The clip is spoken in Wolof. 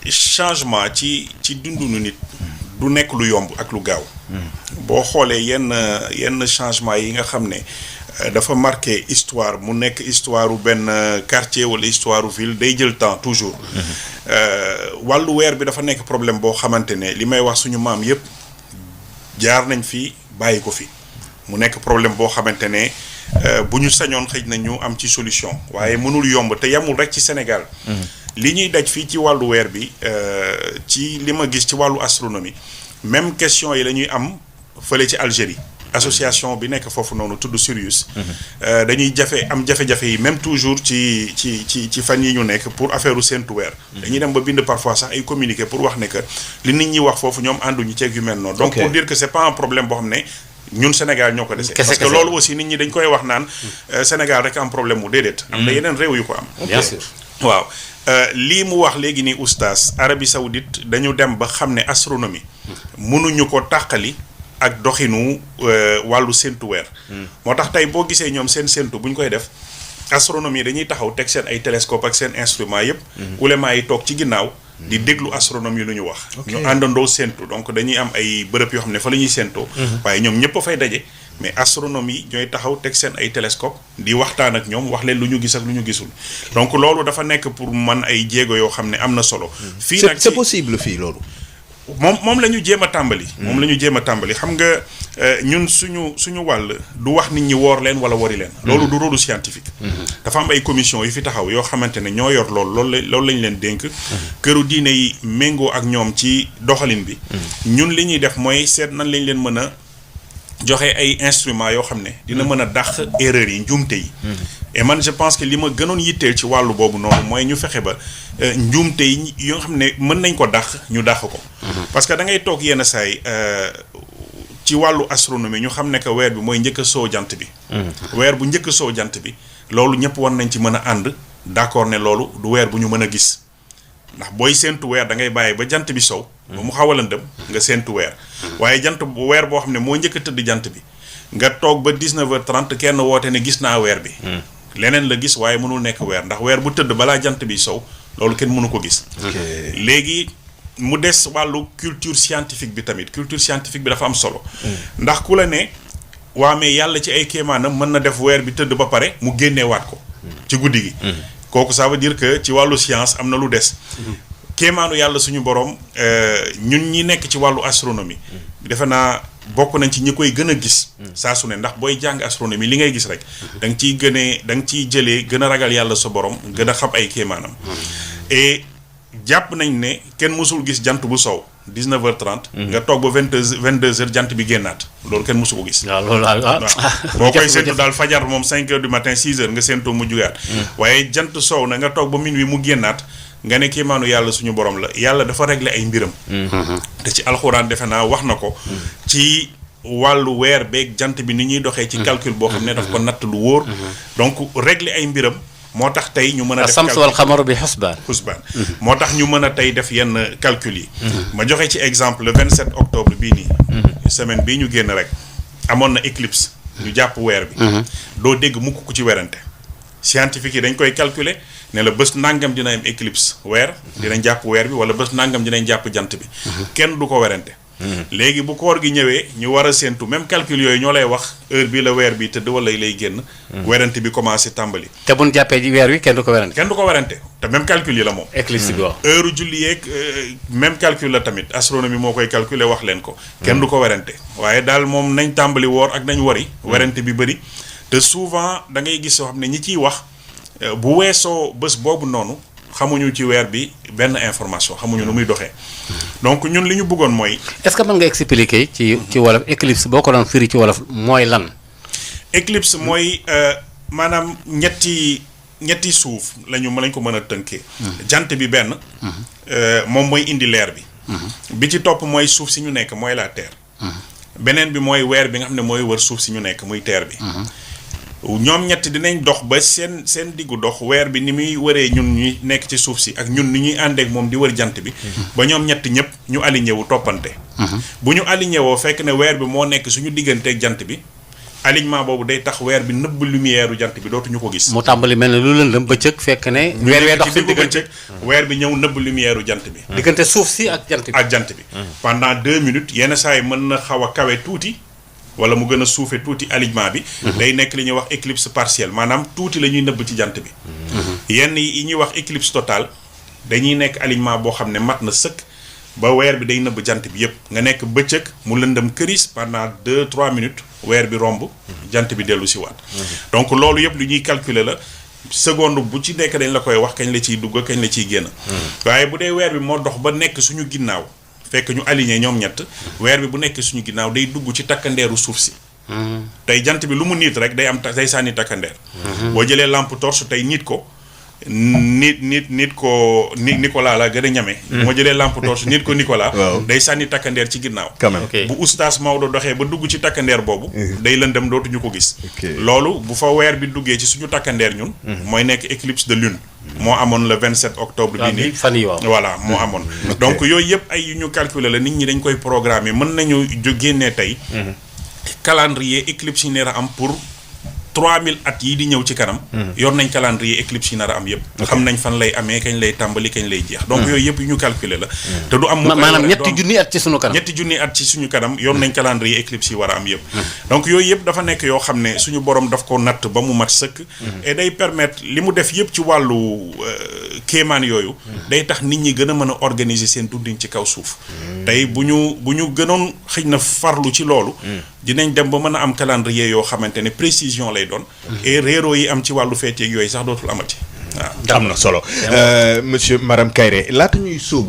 changement ci dundunu nit du nekk lu yomb ak lu gaaw. boo xoolee yenn changement yi nga xam ne dafa marqué histoire mu nekk histoire benn quartier wala histoire ville day jël temps toujours. wàllu weer bi dafa nekk problème boo xamante ne li may wax suñu maam yépp jaar nañ fi bàyyi ko fi mu nekk problème boo xamante ne bu ñu sañoon xëj na ñu am ci solution waaye mënul yomb te yemul rek ci Sénégal. li ñuy daj fii ci wàllu weer bi ci li ma gis ci wàllu astronomie même question yi la ñuy am fële ci Algérie. association bi nekk foofu noonu tudd Sirius. dañuy am jafe-jafe yi même toujours ci fan yi ñu nekk pour affaire u séntu weer. dañuy dem ba bind parfois sax ay communiqué pour wax ne que li nit ñi wax foofu ñoom ànduñu ceeg yu mel noonu. donc pour dire que c'est pas un problème boo xam ne ñun Sénégal ñoo ko dese. parce que loolu aussi nit ñi dañ koy wax naan Sénégal rek am problème mu déedéet. am na yeneen réew yu ko am. bien sûr waaw lii mu wax léegi nii oustaz Arabie Saoudite dañu dem ba xam ne astronomie mënuñu ko tàqali ak doxinu wàllu séntu weer. moo tax tey boo gisee ñoom seen séntu bu ñu koy def astronomie dañuy taxaw teg seen ay télescope ak seen instrument yépp ulema yi toog ci ginnaaw di déglu astronomie lu ñu wax. ñu àndandoo séntu donc dañuy am ay bërëb yoo xam ne fa la ñuy séntoo. waaye ñoom ñëpp a fay daje. mais astronomie ñooy taxaw teg seen ay télescope di waxtaan ak ñoom wax leen lu ñu gis ak lu ñu gisul donc loolu dafa nekk pour man ay jéego yoo xam ne am na solo. fii nag c'est possible fii loolu. moom la ñu jéem a tàmbali. moom la ñu jéem a tàmbali xam nga ñun suñu wàll du wax nit ñi woor leen wala wori leen. loolu du rôle scientifique. dafa am ay commission yu fi taxaw yoo xamante ne ñoo yor loolu lañ leen dénk. këru diine yi méngoo ak ñoom ci doxalin bi. ñun li ñuy def mooy seet nan lañ leen mën a joxe ay instruments yoo xam ne dina mën a dàq erreurs yi njuumte yi. et man je pense que li ma gënoon yitteel ci wàllu boobu noonu mooy ñu fexe ba njuumte yi yoo xam ne mën nañ ko dàq ñu dàq ko. parce que da ngay toog yenn saay ci wàllu astronomie ñu xam ne que weer bi mooy njëkk a soo jant bi. weer bu njëkk a soo jant bi loolu ñëpp war nañ ci mën a ànd d'accord ne loolu du weer bu ñu mën a gis ndax booy séentu weer da ngay bàyyi ba jant bi sow. ba mu xaw a lëndëm nga séentu weer. waaye weer boo xam ne moo njëkk a tëdd jant bi nga toog ba 19h30 kenn woote ne gis naa weer bi. leneen la gis waaye mënul nekk weer ndax weer bu tëdd balaa jant bi sow loolu kenn mënu ko gis. léegi mu des wàllu culture scientifique bi tamit culture scientifique bi dafa am solo. ndax ku la ne waa mais yàlla ci ay kéemaanam mën na def weer bi tëdd ba pare mu génneewaat ko. ci guddi gi. kooku ça veut dire que ci wàllu science am na lu des. kéemaanu yàlla suñu borom ñun ñi nekk ci wàllu astronomie. defe naa bokk nañ ci ñi koy gën a gis. saa su ne ndax booy jàng astronomie li ngay gis rek. da nga ciy jëlee gën a ragal yàlla sa borom gën a xam ay kéemaanam. et jàpp nañ ne kenn mësul gis jant bu sow 19h30. nga toog ba 22h jant bi génnaat loolu kenn mësu ko gis. waaw loolu waaw boo koy séntu daal fajar moom 5h du matin 6h nga séntoo mu jugaat. waaye jant sow na nga toog ba minuit mu génnaat. nga ne kéemaanu yàlla suñu borom la yàlla dafa régler ay mbiram. te ci alxuraan defe naa wax na ko. ci wàllu weer beeg jant bi ni ñuy doxee. ci calcul boo xam ne daf ko natt lu wóor. donc régler ay mbiram moo tax tey ñu mën a. def as-samsu wal qamaru bi husbaan. moo tax ñu mën a tey def yenn calcul yi. ma joxe ci exemple le 27 octobre bii nii. semaine bii ñu génn rek amoon na éclipse. ñu jàpp weer bi. doo dégg mukk ku ci werante. scientifique yi dañ koy calculer. ne la bés nangam dina am éclipse weer dinañ jàpp weer bi wala bés nangam dinañ jàpp jant bi kenn du ko werante léegi bu koor gi ñëwee ñu war a séentu même calcul yooyu ñoo lay wax heure bi la weer bi tëdd wala lay génn werante bi commencé tàmbali te buñ jàppee ji weer wi kenn du ko werante te même calcul yi la moom éclipse bi waaw heure julli yeeg même calcul la tamit astronomie moo koy calculer wax leen ko kenn du ko werante waaye daal moom nañ tàmbali woor ak nañ wari werante bi bëri te souvent da ngay gis yoo xam ne ñi ciy wax bu weesoo bés boobu noonu xamuñu ci weer bi benn information xamuñu nu muy doxee donc ñun li ñu bëggoon mooy. est-ce que mën nga expliquer ci wolof éclipse boo ko doon firi ci wolof mooy lan. éclipse mooy maanaam ñetti suuf lañ ko mën a tënkee. jant bi benn. moom mooy indi leer bi. bi ci topp mooy suuf si ñu nekk mooy la terre. beneen bi mooy weer bi nga xam ne mooy wër suuf si ñu nekk muy terre bi. ñoom ñett dinañ dox ba seen diggu dox weer bi ni muy wëree ñun ñuy nekk ci suuf si ak ñun ni ñuy àndeek moom di wër jant bi ba ñoom ñett ñëpp ñu aligné wu toppante bu ñu aligné woo fekk ne weer bi moo nekk suñu digganteeg jant bi alignement boobu day tax weer bi nëbb lumière jant bi dootuñu ko gis. mu tàmbali mel ne lu lëndëm bëccëg fekk ne. weer dox ci diggu bëccëg weer bi ñëw nëbb lumière jant bi. diggante suuf si ak jant bi. ak jant bi. pendant 2 minutes yenn saa yi mën na xaw a kawe tuuti wala mu gën a suufe tuuti alignement bi. day nekk li ñuy wax éclipse partielle maanaam tuuti la ñuy nëbb ci jant bi. yenn yi ñuy wax éclipse totale dañuy nekk alignement boo xam ne mat na sëkk. ba weer bi day nëbb jant bi yépp nga nekk bëccëg mu lëndëm këris pendant 2-3 minutes weer bi romb jant bi dellu si waat donc loolu yépp lu ñuy calculer la seconde bu ci nekk dañ la koy wax kañ la ciy dugg kañ la ciy génn waaye bu dee weer bi moo dox ba nekk suñu ginnaaw fekk ñu aligné ñoom ñett weer bi bu nekk suñu ginnaaw day dugg ci takkandeeru suuf si tey jant bi lu mu niit rek day sànni takkandeer boo jëlee lampe torche tey niit ko nit ko Nicolas la gën a ñame. bu ma jëlee lampe torche nit ko Nicolas. day sànni takkandeer ci ginnaaw. bu oustaz Maodo doxee ba dugg ci takkandeer boobu. day lëndëm dootuñu ko gis. loolu bu fa weer bi duggee ci suñu takkandeer ñun. mooy nekk éclipse de lune. moo amoon le 27 octobre. bii nii fan yi waaw voilà moo amoon. donc yooyu yëpp ay yu ñu calculer la nit ñi dañ koy programmer mën nañu génnee tey. calendrier éclipse yi nar a am pour. 3000 at yii di ñëw ci kanam. yor nañ calendrier éclipse yi nar a am yëpp. xam nañ fan lay amee kañ lay tàmbali kañ lay jeex. donc yooyu yëpp yu ñu calculer la. te du am maanaam ñetti junni at ci suñu kanam. ñetti junni at ci suñu kanam yor nañ calendrier éclipse yi war a am yëpp. donc yooyu yëpp dafa nekk yoo xam ne suñu borom daf ko natt ba mu mat sëkk. et day permettre li mu def yëpp ci wàllu kéemaan yooyu. day tax nit ñi gën a mën a organiser seen dundin ci kaw suuf. tey bu ñu gënoon xëy na farlu ci loolu. dinañ dem ba mën a am calendrier yoo xamante ne précision lay doon. et réeroo yi am ci wàllu feet yeeg yooyu sax dootul amati waaw. am na solo monsieur Maram Kairé laata ñuy sóobu